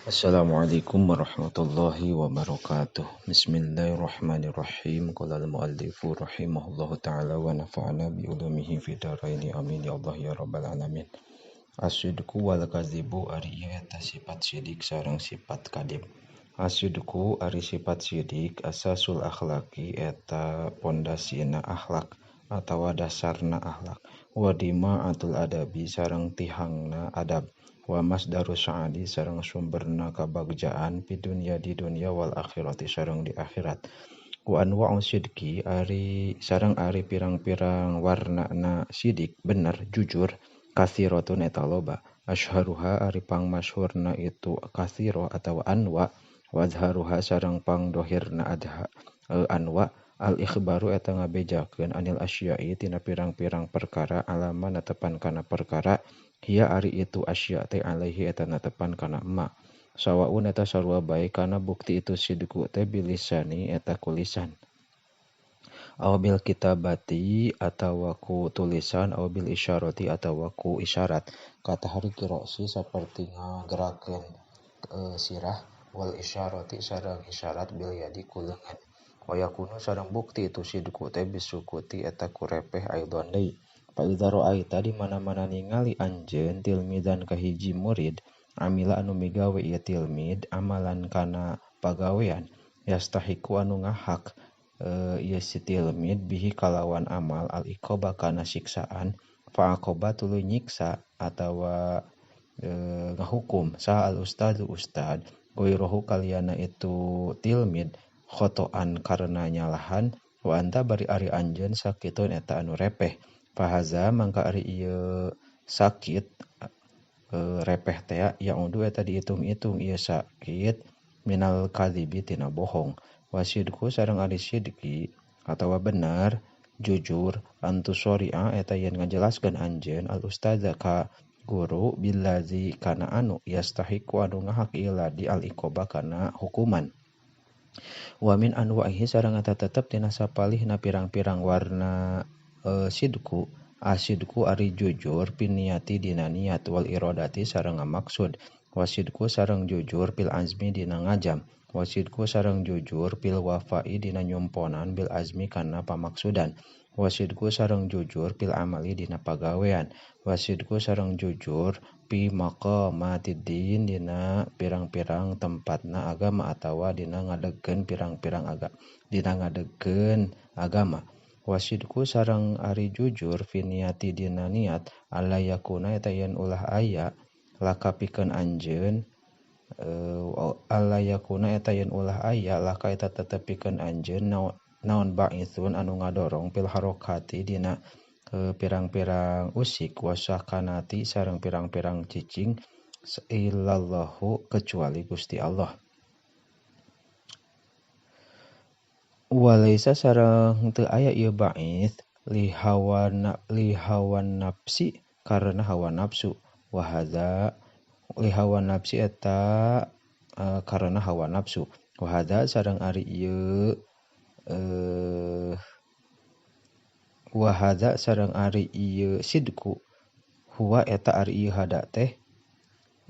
Assalamualaikum warahmatullahi wabarakatuh. Bismillahirrahmanirrahim. Qala al-muallifu rahimahullahu ta'ala wa nafa'ana bi ulumihi fid dharaini. Amin ya Allah ya rabbal alamin. Asyidku wal kadzibu ari ieu eta sifat sidik sareng sifat kadib. Asyidku ari sifat sidik asasul akhlaqi eta pondasina akhlak atawa dasarna akhlak. Wa dima'atul adabi sareng tihangna adab. Wa masdarus sa'adi sareng sumberna kabagjaan di dunya di dunya wal akhirati sareng di akhirat. Wa anwa'u sidqi ari sareng ari pirang-pirang warnana sidik bener jujur kathiratun eta loba. Asyharuha ari pangmasyhurna itu kathira atawa anwa, wa azharuha sareng pangdohirna adha anwa. Al ikhbaru eta ngabejakeun anil asya'i tina pirang-pirang perkara alama netepan kana perkara hiya ari itu asya teh alaihi eta netepan kana ma. Sawaun eta sarua bae kana bukti itu sidqu teh bilisani eta kulisan. Aw bil kitabati atawa ku tulisan, aw bil isyarati atawa ku isyarat. Kata hari kirosi saperti ngagerakeun sirah, wal isyarati sareng isyarat bil yadi ku leungeun. Wa yakunu sareng bukti itu sidqu teh bisukuti eta ku repeh aidon deui. Fa idza ra'aita di mana-mana ningali anjeun tilmidan ka hiji murid amila anu migawe ieu tilmid amalan kana pagawean yastahiqu anu ngahak ieu si tilmid bihi kalawan amal al iqaba kana siksaan fa aqaba tuluy nyiksa atawa ngahukum saha al ustadu ustad goirohu kaliana itu tilmid khotoan karena nyalahan wa anta bari ari anjeun sakitun eta anu repeh. Fahaza mangka ari ieu sakit repeh teh yaudu eta diitung-itung ieu sakit minal kadzibi tina bohong. Wasidku sareng ari sidqi atawa bener jujur antu syari'a eta yen ngajelaskeun anjeun al ustaza ka guru billazi kana anu yastahiqu anu ngahak ieu ladi al iqaba kana hukuman. Wa min anwa'ihi sareng eta tetep tina sapalihna pirang-pirang warna sidqu asidqu ari jujur piniyati dina niat wal iradati sareng ngamaksud, wasidqu sareng jujur pil azmi dina ngajam, wasidqu sareng jujur pil wafai dina nyumponan bil azmi kana pamaksudan, wasidqu sareng jujur pil amali dina pagawean, wasidqu sareng jujur pi maqamatiddin dina pirang-pirang tempatna agama atawa dina ngadegkeun pirang-pirang dina ngadegkeun agama. Wasidqu sareng ari jujur finiyati dina niat alla yakuna eta yen ulah aya laka pikeun anjeun alla yakuna eta yen ulah aya laka eta tetep pikeun anjeun naon ba'itsun anu ngadorong pil harokati dina pirang-pirang usik wasakanati sareng pirang-pirang cicing illallahu kecuali Gusti Allah. Walaisa sareng teu aya ieu ba'its li hawa nafsi karena hawa nafsu, wa hadza li hawa nafsi eta karena hawa nafsu, wa hadza sareng ari ieu wa hadza sareng ari ieu sidqu huwa eta ari ieu hada teh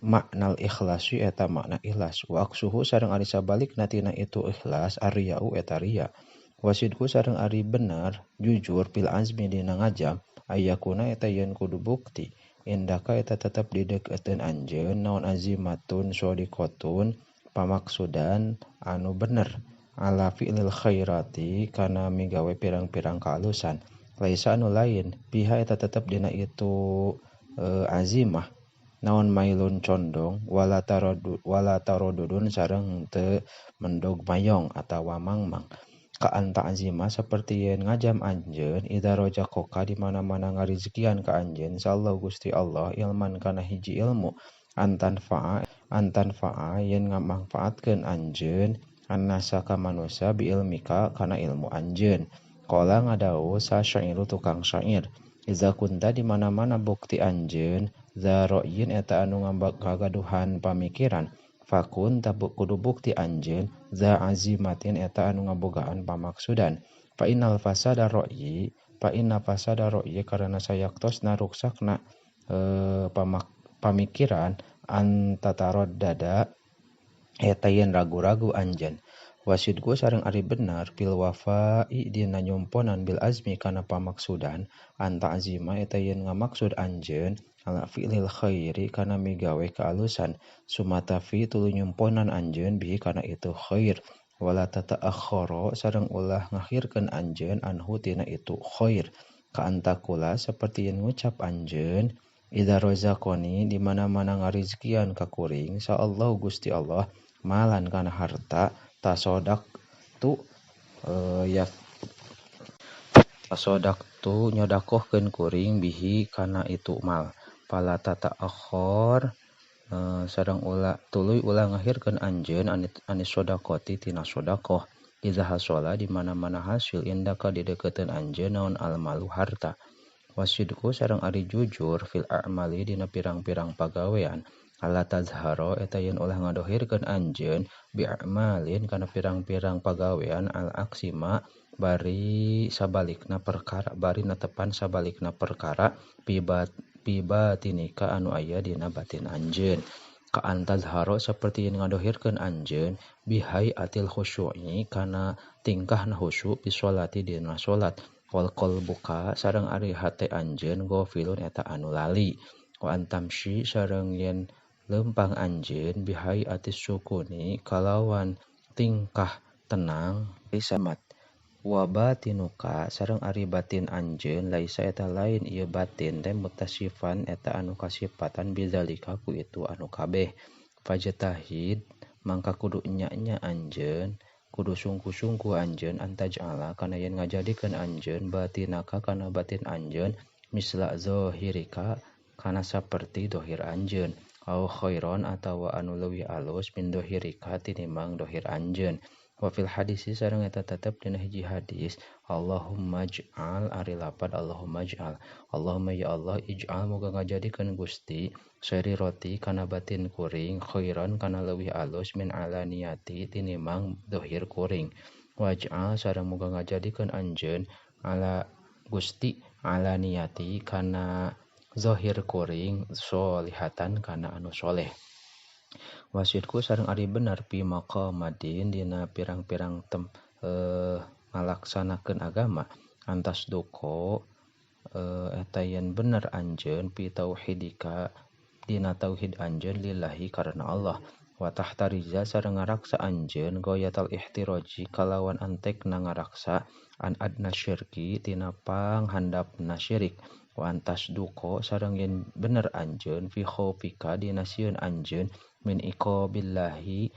maknal ikhlasi eta makna ikhlas, wa aksuhu sareng ari sabalikna tina itu ikhlas ariyau eta riya. Wasidku sareng ari bener jujur pil azmi dina ngajam ayakuna eta yen kudu bukti indaka eta tetep dideukeutkeun anjeun naon azimatun shadiqatun pamaksudan anu bener ala fi'lil khairati kana migawe pirang-pirang kaalusan laisa anu lain biha eta tetep dina itu azimah naon mailun condong wala tarodudun sareng teu mendog mayong atawa mangmang. Ka anta azimah saperti yen ngajam anjeun idza rajaqaka di mana-mana ngarizkian ka anjeun sallahu Gusti Allah ilman kana hiji ilmu antan fa'a yen ngamangfaatkeun anjeun annasa ka manusia bi ilmika kana ilmu anjeun. Qala ngadawuh sa syairu tukang syair iza kunta di mana-mana bukti anjeun za ra'yin eta anu ngagaduhan pamikiran fakun kudu bukti anjeun za azimatin eta anu ngabogaan pamaksudan. Fa innal fasada ra'yi fa inna fasada ra'yi karena sayaktosna ruksakna pamikiran antataraddada Eta yen ragu-ragu anjeun. Wasidku sareng ari bener fil wafa'i dina nyumponan bil azmi kana pamaksudan anta azima eta yen ngamaksud anjeun ala fi'lil khairi kana migawe kaalusan sumatafi tuluy nyumponan anjeun bihi kana itu khair wala tata'akhkhara sareng ulah ngakhirkeun anjeun anhu tina itu khair ka antakula saperti yen ngucap anjeun idza razaqani di mana-mana ngarizkian ka kuring sa Allah Gusti Allah malan kana harta tasodak tu ya tasodak tu nyodakohkeun kuring bihi kana itu mal pala tata'akhkhor sareng ulah tuluy ulah ngakhirkeun anjeun anis sodaqoti tina sodakoh idza hasala di mana-mana hasil indaka dideukeuteun anjeun naon almalu harta wasidku sareng ari jujur fil a'mali dina pirang-pirang pagawean ala tazharo eta yen ulah ngadohirkeun anjeun bi'amalin kana pirang-pirang pagawean al aksima bari sabalikna perkara bari netepan sabalikna perkara pibatinika anu aya dina batin anjeun ka antazharo saperti yen ngadohirkeun anjeun bihai atil khusyu'i kana tingkahna khusyu fi sholati dina salat wal qalbuka sareng ari hate anjeun ghafilun eta anu lali wa antamsi sareng yen lempang anjeun bihai atis sukuni kalawan tingkah tenang samat wa batinuka sareng ari batin anjeun laisa eta lain ieu batin teh mutasifan eta anu kasipatan bidzalika ku itu anu kabeh fajtahid mangka kudu nya-nya anjeun kudu sungguh-sungguh anjeun antaj'ala kana yen ngajadikeun anjeun batinaka kana batin anjeun misla zahirika kana saperti dohir anjeun au khairon atawa anu leuwih alus min dohirika tinimbang dohir anjeun wa fil hadisi sareng eta tetep dina hiji hadis Allahumma ij'al ari lapad Allahumma ij'al Allahumma ya Allah ij'al moga ngajadikeun Gusti sariroti kana batin kuring khairon kana leuwih alus min alaniyati tinimbang dohir kuring waj'al sareng moga ngajadikeun anjeun ala Gusti alaniyati kana zahir kuring sholihatan kana anu soleh wasidku sareng ari bener pi maqamadin dina pirang-pirang ngalaksanakeun agama antas duko eta yen bener anjeun pi tauhidika dina tauhid anjeun lillahi karena Allah wa tahtariza sareng ngaraksa anjeun goyatal ihtiraji kalawan antekna ngaraksa an adna syirki tina panghandapna syirik wa antas duko sareng yen bener anjeun fi khaufika dina sieun anjeun min iqabillahi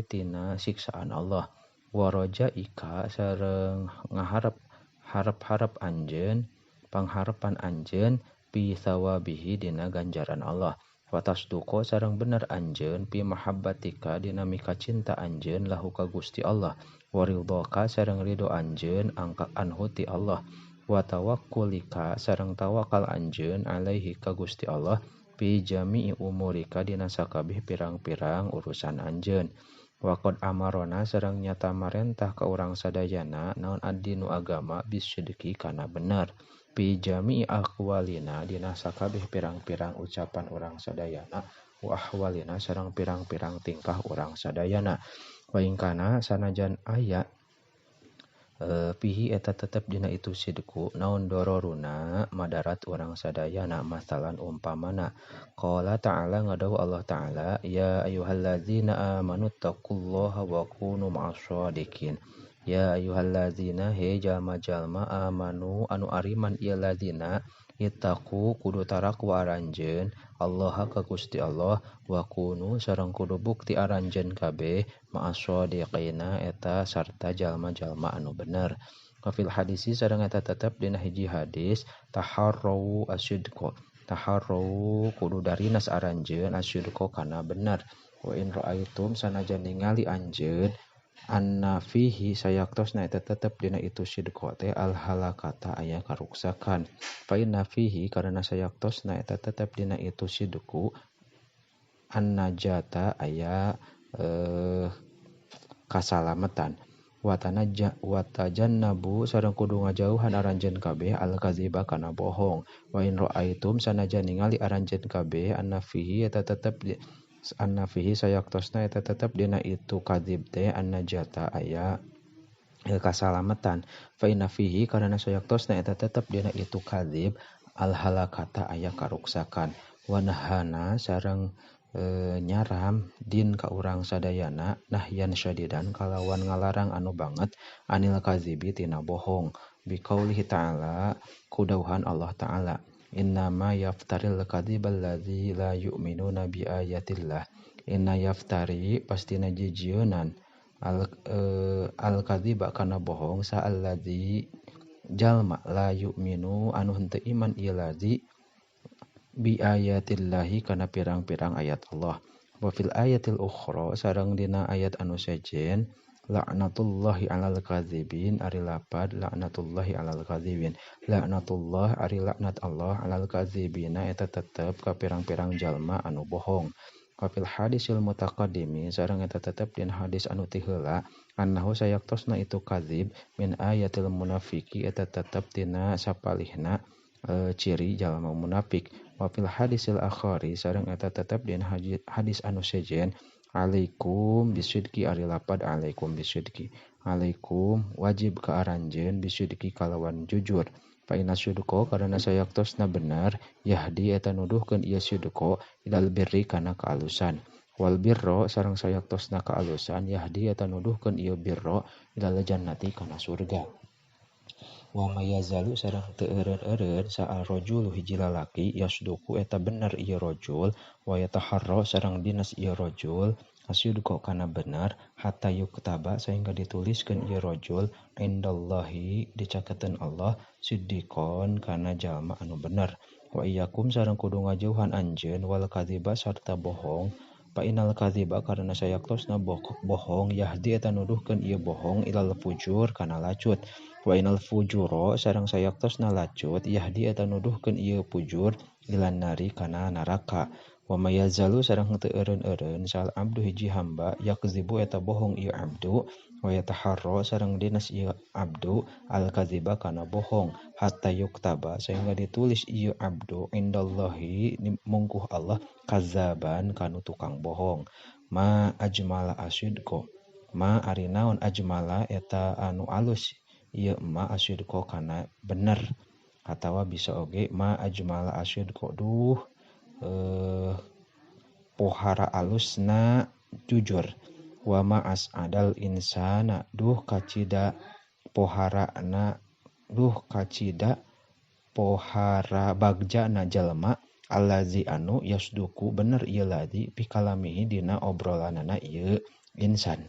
tina siksaan Allah wa rajaika sareng ngaharep harap-harap anjeun pangharepan anjeun fi thawabihi dina ganjaran Allah wa tasduqo sareng bener anjeun fi mahabbatika dina mika cinta anjeun lahu ka Gusti Allah wa ridhoka sareng ridho anjeun angka anhu ti Allah wa tawakkulika sareng tawakal anjeun alaihi ka Gusti Allah fi jami'i umurika dina sakabeh pirang-pirang urusan anjeun wa qad amarona sareng nyata marentah ka urang sadayana naon addinu agama bisidqi kana bener fi jami'i aqwalina dina sakabeh pirang-pirang ucapan urang sadayana wa ahwalina sareng pirang-pirang tingkah urang sadayana wa in kana sanajan aya pihi eta tetep dina itu sidku naon dororuna madarat urang sadayana masalan umpamana qala ta'ala ngadawu Allah ta'ala ya ayyuhallazina amanu taqullaha wa kunu ma'as-shadiqin ya ayyuhallazina he jalma-jalma amanu anu ariman ieu ladzina ittaqu kudu tarakwa aranjeun Allah ka Gusti Allah wa kunu sareng kudu bukti aranjeun kabeh ma'as-shadiqina eta sarta jalma-jalma anu bener wa fil hadisi sareng eta tetep dina hiji hadis taharrau asyidqo taharrau kudu darinas aranjeun asyidqo kana bener wa in ra'aitum sanajan ningali anjeun anna fihi sayaktosna eta tetep dina itu sidqo teh al halakata aya karuksakan fa inna fihi karena sayaktosna eta tetep dina itu sidqu an najata aya kasalametan watajannabu sareng kudu ngajauhan aranjeun kabeh al kadziba kana bohong wa in ra'aitum sanajan ningali aranjeun kabeh anna fihi eta tetep Anna fihi sayaktosna eta tetep dina itu kadzib teh annajata aya kasalamatan. Fa inna fihi karana sayaktosna eta tetep dina itu kadzib al halakata aya karuksakan. Wa nahana sareng nyaram din ka urang sadayana nahyan syadidan kalawan ngalarang anu banget anil kadzibi tina bohong. Biqaulihi ta'ala kudauhan Allah ta'ala innama yaftaril kadzibal ladzi la yu'minuna bi ayatillah. Inna yaftari pastina jijieunan al kadziba kana bohong sa alladzi jalma la yu'minu anu henteu iman ieu ladzi bi ayatillahi kana pirang-pirang ayat Allah. Wa fil ayatil ukhra sareng dina ayat anu sejen laknatullahi alal kadzibin ari lapad laknatullahi alal kadzibin. Laknatullah ari laknat Allah alal kadzibina eta tetep ka pirang-pirang jalma anu bohong. Wa fil hadisil mutaqaddimi sareng eta tetep dina hadis anu ti heula annahu sayaktosna itu kadzib min ayatil munafiki eta tetep dina sapalihna ciri jalma munafik. Wa fil hadisil akhari sareng eta tetep dina hadis anu sejen alaikum bisidqi ari lapad alaikum bisidqi. Alaikum wajib ka aranjeun bisidqi kalawan jujur. Fa inna sidqa karana sayaktosna bener yahdi eta nuduhkeun ieu sidqa ilal birri kana kaalusan. Wal birra sareng sayaktosna kaalusan yahdi eta nuduhkeun ieu birra ilal jannati kana surga. Wa mayazalu sareng teu eureun-eureun saal rajul hiji lalaki yasduku eta bener ieu rajul wa yataharra sareng dinas ieu rajul asyidqa kana bener hatta yuktaba sehingga dituliskeun ieu rajul indallahi dicaketeun Allah siddiqon kana jalma anu bener. Wa iyyakum sareng kudu ngajauhan anjeun wal kadziba sarta bohong. Fa innal kadziba karana sayaktosna bohong yahdi eta nuduhkeun ieu bohong ilal fujur kana lacut. Wa innal fujura sareng sayaktosna lacut yahdi eta nuduhkeun ieu fujur ilan nari kana neraka. Wa mayazalu sareng teu eureun-eureun sal abdu hiji hamba yakzibu eta bohong ieu abdu wa yataharra sareng dinas ieu abdu al kadziba kana bohong hatta yuktaba sehingga ditulis ieu abdu indallahi mungkuh Allah kazaban kanu tukang bohong. Ma ajmala asyidqo ma ari naon ajmala eta anu alus ieu ma asyidqo kana bener atawa bisa oge ma ajmala asyidqo duh pohara alusna jujur. Wa ma as'adal insana duh kacida poharana duh kacida pohara bagjana jalma allazi anu yasduku bener ieu ladzi pikalamihi dina obrolanana ieu insan.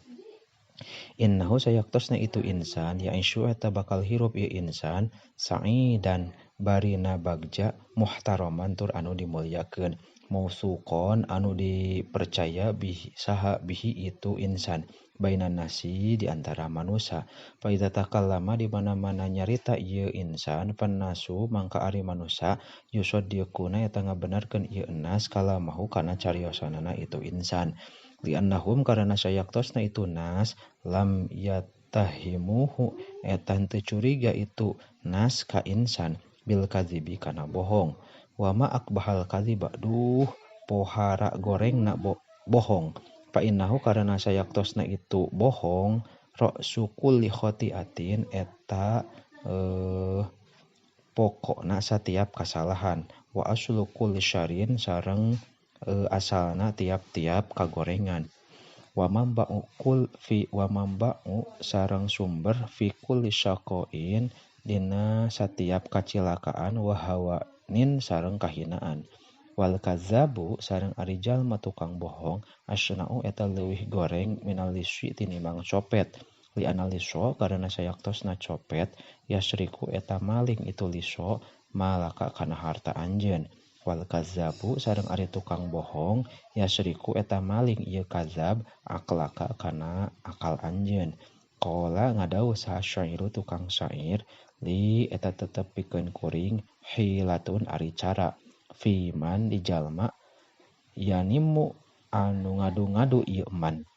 Innahu sayaktosna itu insan ya'isyu eta bakal hirup ieu insan sa'idan barina bagja muhtaraman tur anu dimulyakeun mausuqon anu dipercaya bihi saha bihi itu insan bainan nasi di antara manusia. Fa iza takallama di mana-mana nyarita ieu insan pannasu mangka ari manusia yusaddiquna eta ngabenerkeun ieu nas kalamahu kana cariosanana itu insan. Li'annahum karana sayaktosna itu nas lam yatahimuhu eta henteu curiga itu nas ka insan bil kadzibi kana bohong. Wa ma akbahal kadziba duh pohara gorengna bohong. Fa innahu karana sayaktosna itu bohong ra'su kulli khati'atin eta pokokna satiap kasalahan wa aslu kulli syarin sareng asalna tiap-tiap kagorengan. Wa mamba'u kul fi wa mamba'u sareng sumber fi kulli syaqain dina satiap kacilakaan wa hawanin sareng kahinaan. Wal kadzabu sareng ari jalma tukang bohong asna'u eta leuwih goreng minal lisyi tinimbang copet. Li analiso karena sayaktosna copet yasriku eta maling itu liso malaka kana harta anjeun. Wal kadzabu sareng ari tukang bohong yasriku eta maling ieu kadzab aklaka kana akal anjeun. Qala ngadawuh saha syairu tukang syair li eta tetep pikeun kuring hilatun ari cara fiman di jalma yanimu anu ngadu-ngadu ieu man.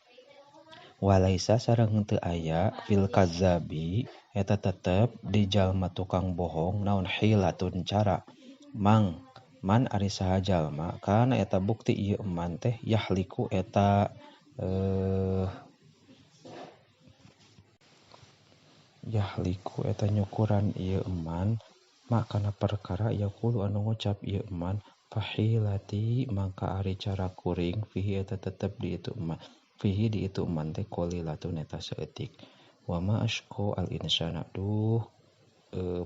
Walaisa sareng teu aya fil kadzabi eta tetep di jalma tukang bohong naon hilatun cara mang Man ari saha jalma kana eta bukti ieu man teh yahliku eta yahliku eta nyukuran ieu man makana perkara yaqulu anu ngucap ieu man fahilati mangka ari cara kuring fihi eta tetep di itu man fihi di itu man teh qalilatun eta saeutik. Wa ma asqa al insana duh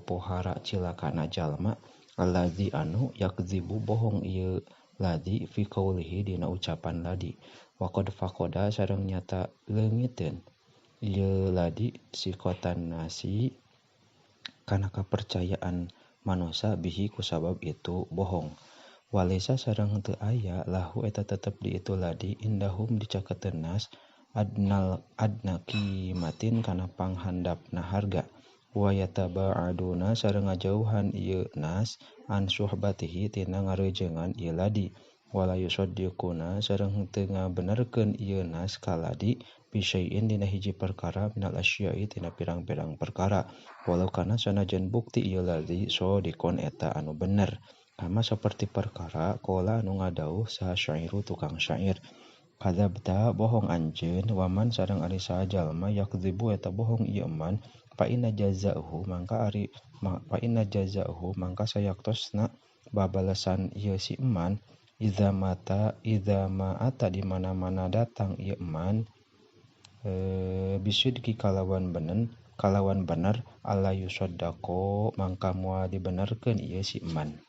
pohara cilakana jalma alladzi anu yakdzibu bohong ieu ladzi fi qaulihi dina ucapan ladi wa qad faqada sareng nyata leungiteun ieu ladi sikotan nasi kana kapercayaan manusa bihi kusabab itu bohong. Walesa sareng teu aya lahu eta tetep di itu ladi indahum dicaketeun nas adnal adna qimatin kana panghandapna harga. Wa yataba'aduna sareng ngajauhan ieu nas an suhbatihi tina ngareujeungan ieu ladi. Wala yusaddiquna sareng teu ngabenerkeun ieu nas ka ladi bisyai'in dina hiji perkara minal asya'i tina pirang-pirang perkara. Walau kana sanajan bukti ieu ladi sodikon eta anu bener. Kama seperti perkara qala anu ngadauh saha syairu tukang syair. Kadzabta bohong anjeun waman sareng ari saha jalma yakdzibu eta bohong ieu man fa inna jazaahu mangka ari fa inna jazaahu mangka sayaktosna babalesan ieu si eman idza mata idza ma ata di mana-mana datang ieu eman bisidqi kalawan benen kalawan bener alla yusaddaqo mangka moal dibenerkeun ieu si eman.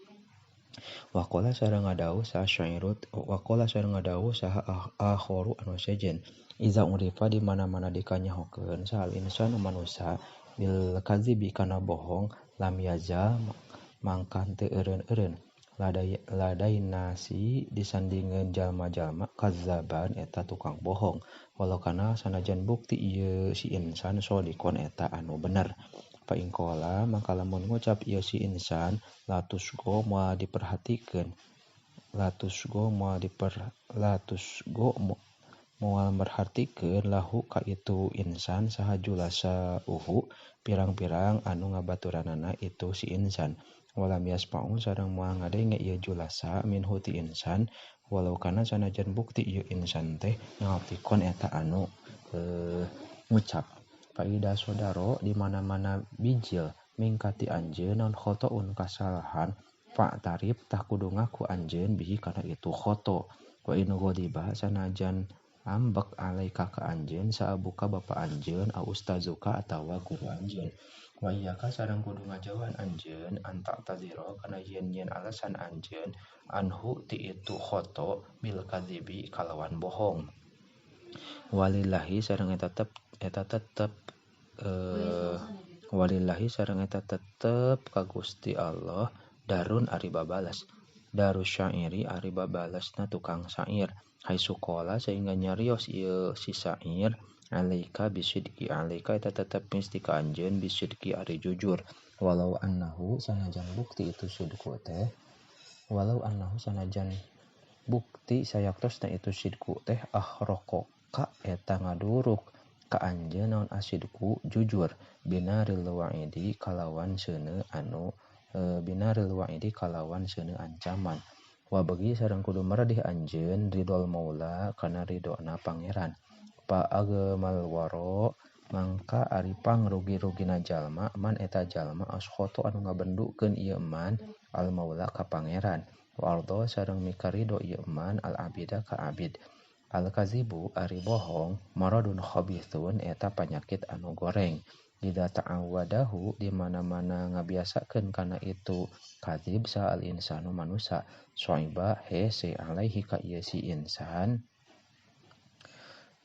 Waqala sareng ngadawuh saha syairut waqala sareng ngadawuh saha akharu anu sejen iza urifa di mana-mana dikanyahokeun saha insanu manusa bil kadzibi kana bohong lam yazal mangka teu eureun-eureun ladainasi disandingeun jalma-jalma kazzaban eta tukang bohong walau kana sanajan bukti ieu si insan sodikon eta anu bener. Fa in qala mangka lamun ngucap ieu si insan latusgo moal diperhatikeun latusgo moal diper latusgo moal merhatikeun lahu ka itu insan saha julasa uhu pirang-pirang anu ngabaturanana itu si insan walam yasma'u sareng moal ngadenge ieu julasa minhu ti insan walau kana sanajan bukti ieu insan teh ngatikon eta anu ngucap. Faida sodaro di mana-mana bijil mingkati anjeun naon khotoun kasalahan fa tarif tah kudu ngaku anjeun bihi kana itu khoto. Wa in ghadiba sanajan ambek alaika ka anjeun saabuka bapa anjeun au ustazuka atawa guru anjeun. Wa iyyaka sareng kudu ngajauhan anjeun anta tadzira kana yen-yen alasan anjeun anhu ti itu khoto bil kadzibi kalawan bohong. Walillahi sareng eta tetep walillahi sareng eta tetep ka Gusti Allah darun ari babales darus syairi ari babalesna tukang syair haitsu qala sehingga nyarios ieu si syair alaika bisidqi alaika eta tetep misti ka anjeun bisidqi ari jujur walau annahu sanajan bukti itu sidqu teh walau annahu sanajan bukti sayaktosna itu sidqu teh ahraqaka eta ngaduruk ka anjeun naon asidku jujur binaril wa'idi kalawan seuneu anu binaril wa'idi kalawan seuneu ancaman wa bagi sareng kudu meredih anjeun ridol maula kana ridona pangeran pa agmal waro mangka ari pangrugi-rugina jalma man eta jalma askhoto anu ngabendukeun ieu man al maula ka pangeran wa ardo sareng mikarido ieu man al abida ka abid. Al-kazibu ari bohong maradun khabithun eta panyakit anu goreng. Idza ta'awwadahu di mana-mana ngabiasakeun kana itu kadzib sa al insanu manusa soiba hese alaihi ka ieu si insan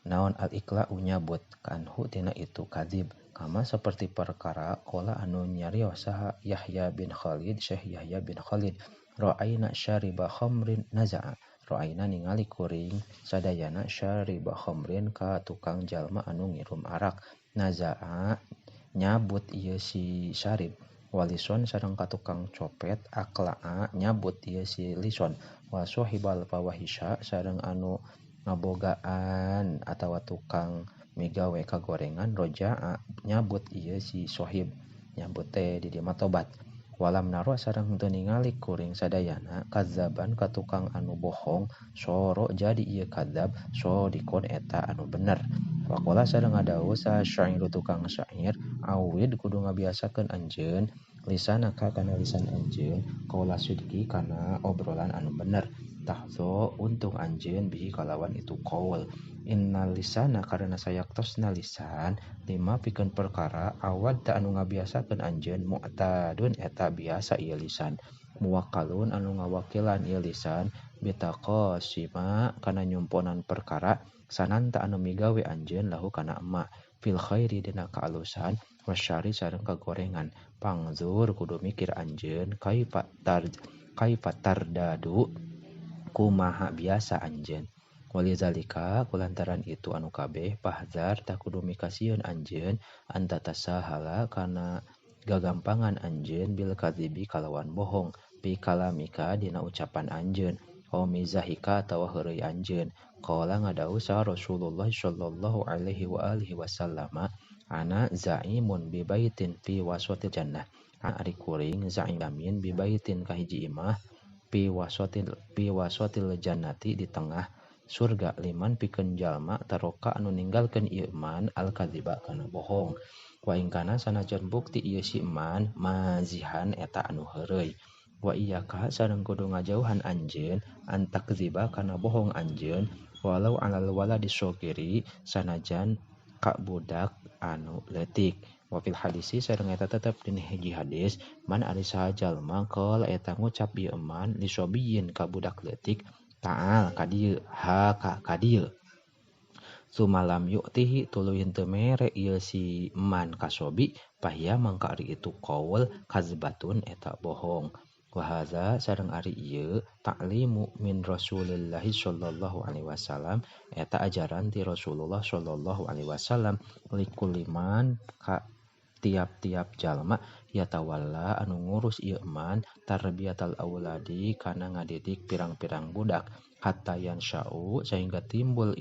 naon al iqla'u nyabut kanhu tina itu kadzib kama seperti perkara qala anu nyarios saha Yahya bin Khalid Syekh Yahya bin Khalid ra'aina syariba khamrin naza'a ra'aina ningali kuring sadayana syariba khamrin ka tukang jalma anu ngirum arak naza'a nyabut ieu si syarib walison sareng ka tukang copet akla'a nyabut ieu si lison wa sahibal fawahisha sareng anu ngabogaan atawa tukang migawe kagorengan roja'a nyabut ieu si sohib nyabut teh di dieu mah tobat. Walam naro sareng teu ningali kuring sadayana kadzaban ka tukang anu bohong soro jadi ieu kadzab sodikon eta anu bener. Waqala sareng ngadawuh saha syairu tukang syair awid kudu ngabiasakeun anjeun lisanaka kana lisan anjeun qaula sidqi kana obrolan anu bener tahzo untung anjeun bihi kalawan itu qaul. Innal lisana karena sayaktosna lisan lima pikeun perkara awad ta anu ngabiasakeun anjeun mu'tadun eta biasa ieu lisan muwakkalun anu ngawakilan ieu lisan bitaqasima kana nyumponan perkara sananta anu migawe anjeun lahu kana emma fil khairi dina kaalusan wasyari sareng kagorengan pangzur kudu mikir anjeun kaifa tardadu kumaha biasa anjeun. Walizalika kulantaran itu anu kabeh pahzar tak kudu mikasieun anjeun anta tasahala kana gagampangan anjeun bil kadzibi kalawan bohong bi kalamika dina ucapan anjeun au mizahika atawa heureuy anjeun. Qala ngadawuh saha Rasulullah sallallahu alaihi wa alihi wasallama ana zaimun bi baitin fi wasatil jannah. Ari kuring zaimin bi baitin ka hiji imah fi wasatil jannati di tengah surga liman pikeun jalma taroka anu ninggalkeun ieu man al kadziba kana bohong. Wa in kana sanajan bukti ieu si man mazihan eta anu heureuy. Wa iyyaka sareng kudu ngajauhan anjeun antakziba kana bohong anjeun walau alal waladi sogiri sanajan ka budak anu leutik. Wa fil hadisi sareng eta tetep dina hiji hadis man ari saha jalma qala eta ngucap ieu man lisobiyin ka budak leutik ta'al ka dieu ha ka dieu sumalam yu'tihi tuluy henteu mere ieu si man ka sobi pahia mangka ari itu qaul kazbatun eta bohong. Wa hadza sareng ari ieu ta'limu min Rasulillah sallallahu alaihi wasallam eta ajaran ti Rasulullah sallallahu alaihi wasallam likuliman ka tiap-tiap jalma yatawalla anu ngurus ieu man tarbiyatal auladi kana ngadidik pirang-pirang budak hatta yansha'u sehingga timbul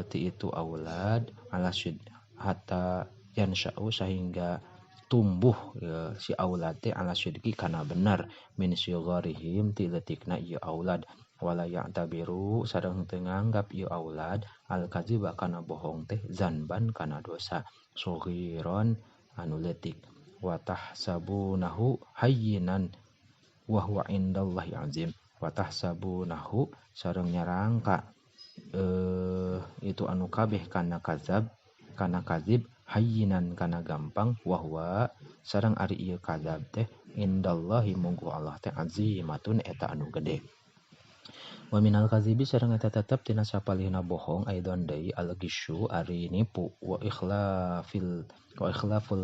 ti itu aulad ala hatta yansha'u sehingga tumbuh ya, si aulad teh ala sidqi kana bener min sigharihim ti leutikna ieu aulad wala ya'tabiru sareng teu nganggap ieu aulad al kadziba kana bohong teh zanban kana dosa saghiran anu leutik wa tahsabunahu hayyinan wa huwa indallahi azim wa tahsabunahu sareng nyarangka itu anu kabeh kana kadzab kana kadzib hayyinan kana gampang wa huwa sareng ari ieu kadzab teh indallahi munggu Allah teh azimatun eta anu gede. Wa minal kadzibi sareng eta tetep tina sapalihna bohong aidon deui al gisyu ari nipu wa ikhlaful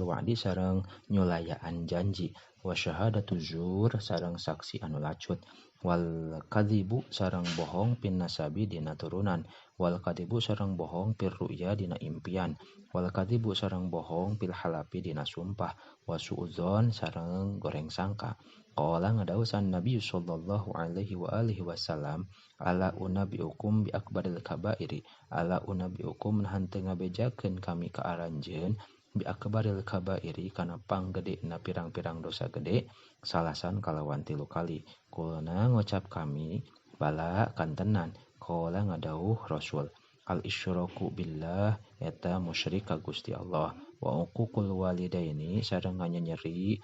wa'di sareng nyulayaan janji wa syahadatu zur sareng saksi anu lacut wal kadzibu sareng bohong pin nasabi dina turunan wal kadzibu sareng bohong pir ru'ya dina impian wal kadzibu sareng bohong pil halapi dina sumpah wa suudzon sareng goreng sangka. Qala ngadawusan Nabi sallallahu alaihi wa alihi wasallam ala unabbiukum bi akbaril kabairi ala unabbiukum nahan teu ngabejakeun kami ka aranjeun bi akbaril kabairi kana panggedena pirang-pirang dosa gede salasan kalawan tilu kali. Kulna ngucap kami bala kantenan. Qala ngadawuh Rasul al isyraku billah eta musyrik ka Gusti Allah wa uququl walidaini sareng nganyeri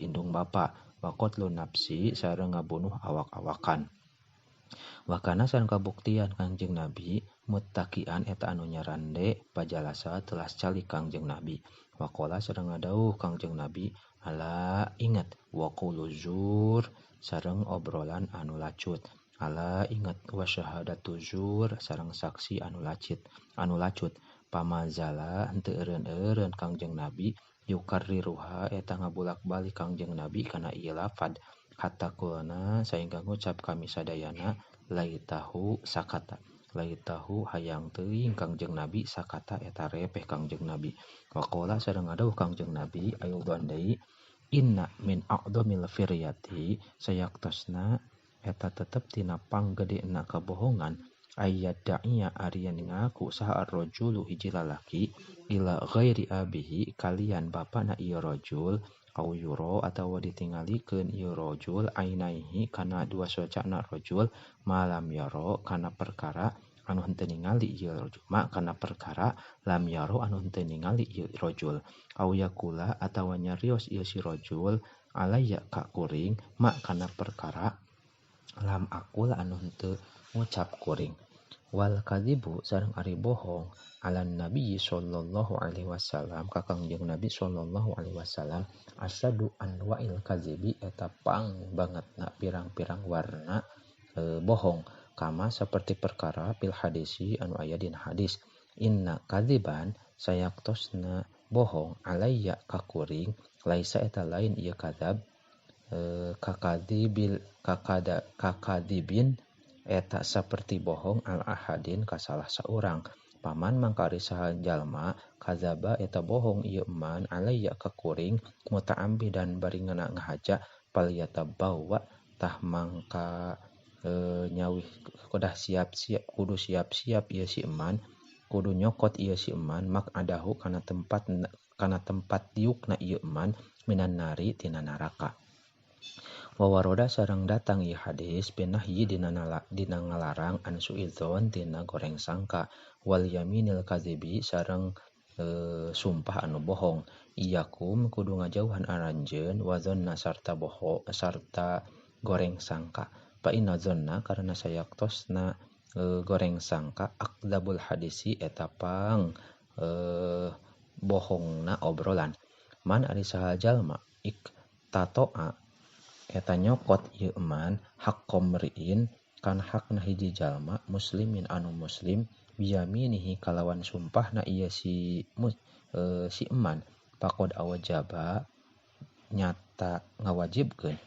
indung bapa wa qatlu nafsi sareng ngabunuh awak-awakan. Wa kana sareng kabuktian Kangjeng Nabi muttaqian eta anu nyarande pajalasa telah calik Kangjeng Nabi. Wa qala sareng ngadawuh Kangjeng Nabi ala ingat wa qulu zur sareng obrolan anu lacut ala ingat wa syahadatu zur sareng saksi anu lacut pamazala henteu eureun-eureun Kangjeng Nabi yukarriruha eta ngabulak-balik Kangjeng Nabi kana ieu lafad hatta kulna sehingga ngucap kami sadayana laitahu sakata laitahu hayang teuing Kangjeng Nabi sakata eta repeh Kangjeng Nabi. Waqala sareng ngadawuh Kangjeng Nabi ayudan deui inna min a'dhamil firyati sayaktosna eta tetep tina panggedena kabohongan Ayat da'iya ari yen ngaku saha ar-rajulu hiji lalaki ila ghairi abihi kalian bapana ieu rajul au yuro atawa ditingalikeun ieu rajul ainaihi kana dua socana rajul malam yaro kana perkara anu henteu ningali ieu rajul ma kana perkara lam yaro anu henteu ningali ieu rajul au yakula atawa nyarios ieu si rajul alaya ka kuring ma kana perkara lam akula anu henteu ngucap kuring. Wal kadzibu sareng ari bohong alan nabi sallallahu alaihi wasallam ka Kangjeng Nabi sallallahu alaihi wasallam asadu anwa'il kadzibi eta pang bangetna pirang-pirang warna bohong kama seperti perkara fil hadisi anu aya dina hadis inna kadziban sayaktosna bohong alayya ka kuring laisa eta lain ieu kadzab kakadibil kakada kakadibin eta seperti bohong al ahadin ka salah saurang paman mangkari saha jalma kadzaba eta bohong ieu man alayya ka kuring muta'ammidan bari ngena ngahaja paliyatabawa tah mangka nyawih kudah siap-siap kudu siap-siap ieu si eman kudu nyokot ieu si eman mak'adahu kana tempat diukna ieu eman minan nari tina neraka. Wawaroda sareng datang ieu hadis binahyi dina ngalarang an suidzon tina goreng sangka wal yaminil kadzibi sareng sumpah anu bohong iyakum kudu ngajauhan aranjeun wa dzanna sarta bohong sarta goreng sangka fa inna dzanna karena sayaktosna goreng sangka akdzabul hadisi eta pang bohongna obrolan man ari saha jalma iktatoa eta nyokot ieu eman hak komriin kan hakna hiji jalma muslimin anu muslim biyaminihi kalawan sumpahna ieu si eman faqad awjaba nyata ngawajibkeun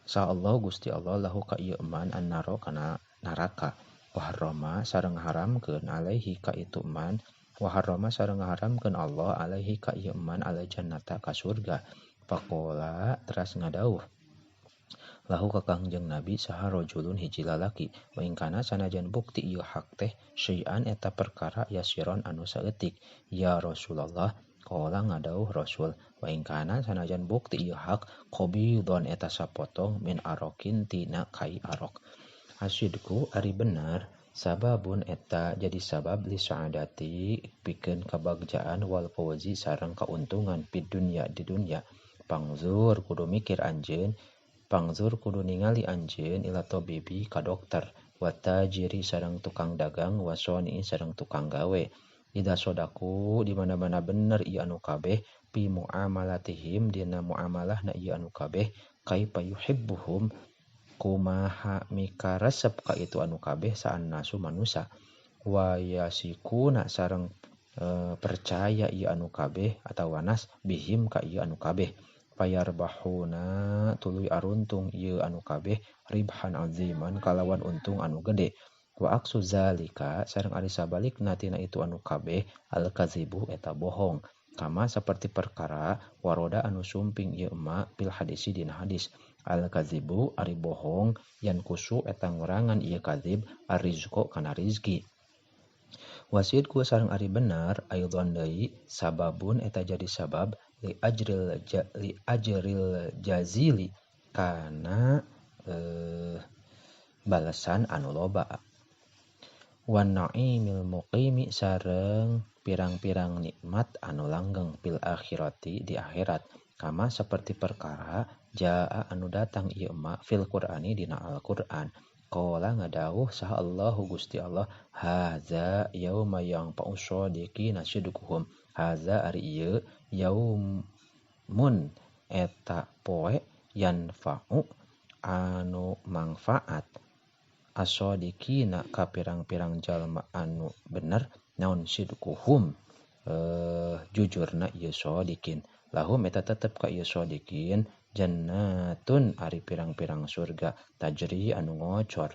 sa Allah Gusti Allah lahu ka ieu eman annaro kana neraka wa harrama sareng haramkeun alaihi ka itu eman wa harrama sareng haramkeun Allah alaihi ka ieu eman al jannata ka surga. Faqala teras ngadauh lahu ka Kangjeng Nabi saha rajulun hiji lalaki wa in kana sanajan bukti ieu hak teh syai'an eta perkara yasiron anu saeutik ya Rasulullah qala ngadauh Rasul wa in kana sanajan bukti ieu hak qabidon eta sapotong min arokin tina kai arok. Asidku ari bener sababun eta jadi sabab li sa'adati pikeun kabagjaan wal fawzi sareng kauntungan fid dunya di dunya. Pangzur kudu mikir anjeun pangzur kudu ningali anjeun ila tabibi ka dokter wa tajiri sareng tukang dagang wa soni sareng tukang gawe ida sodaku di mana-mana bener ieu anu kabeh pi muamalatihim dina muamalahna ieu anu kabeh kaifa yuhibbuhum kumaha mikaresep ka itu anu kabeh saan nasu manusa wa yasikuna sareng percaya ieu anu kabeh atawa nas bihim ka ieu anu kabeh payarbahuna tuluy aruntung ieu anu kabeh ribhan aziman kalawan untung anu gede wa aksu zalika sareng ari sabalikna tina itu anu kabeh al kadzibu eta bohong kama seperti perkara waroda anu sumping ieu ma fil hadisi dina hadis al kadzibu ari bohong yan kusu eta ngurangan ieu kadzib arrizqo kana rizki. Wasidku sareng ari bener aidon deui sababun eta jadi sabab li ajril jazili kana balasan anu loba wan naimil muqimi sareng pirang-pirang nikmat anu langgeng fil akhirati di akhirat kama seperti perkara jaa anu datang ieu ma fil qur'ani dina Al-Qur'an. Qala ngadauh saha Allahu Gusti Allah hadza yauma yanfa'u shadiqina sidquhum hadza ari ieu yaumun eta poe yanfa'u anu mangfaat asadiqina ka pirang-pirang jalma anu bener naon sidquhum jujurna ieu shadiqin lahum eta tetep ka ieu shadiqin jannatun ari pirang-pirang surga tajri anu ngocor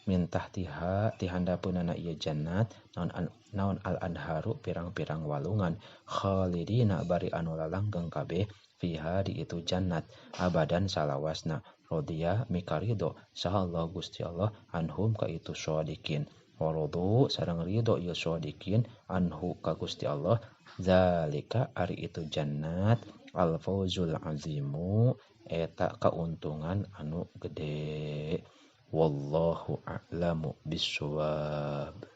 min tahtiha tihandapeunana ieu jannat naon al anharu pirang-pirang walungan khalidina bari anu lalanggeng kabeh fiha di itu jannat abadan salawasna rodiya mikarido saha Allah Gusti Allah anhum ka itu shadiqin. Warodo sareng ridho ieu shodikin anhu ka Gusti Allah zalika ari itu jannat al fawzul azimu eta kauntungan anu gede. Wallahu a'lamu bissawab.